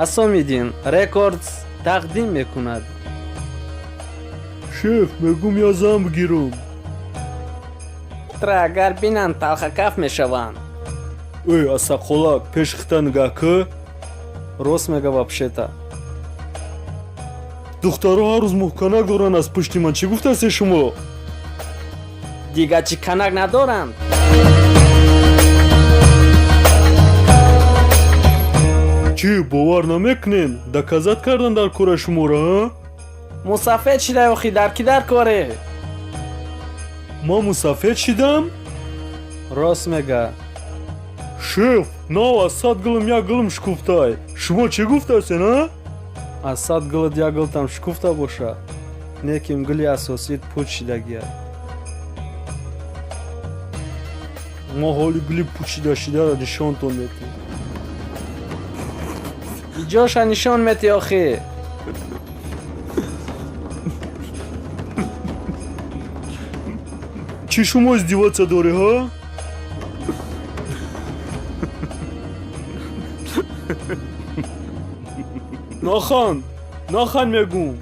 Асомиддин Рекордс тақдим мекунад. Шеф, мегум, я зан бигирам. Тра агар бинанд, талхакаф мешаванд. Эй, асақолак, пеши хита нигаҳ кӣ. Рост мега вообще-то. Духтаро ҳар рӯз муҳканак доранд аз пушти ман. Чӣ гуфтасе шумо? Дига чӣ канак надоранд? Чӣ, бовар намекунен? Доказать кардан дар кора шуморо, а? Мусафед шидай охи, дар кӣ дар коре? Ман мусафед шидам? Рост мега. Шеф, нав аз 100 гулм як гулм шукуфтай. Шумо чӣ гуфтасен, а? Аз 100 гулат як гултам шукуфта боша, неким гули асосит пуч шидагия. Мо ҳоли гули пучида шидаро нишонтон метиҳем. Иҷоша нишон мети охи. Чӣ, шумо издеваться дорӣ, ҳа? Наханд, наханд, мегум.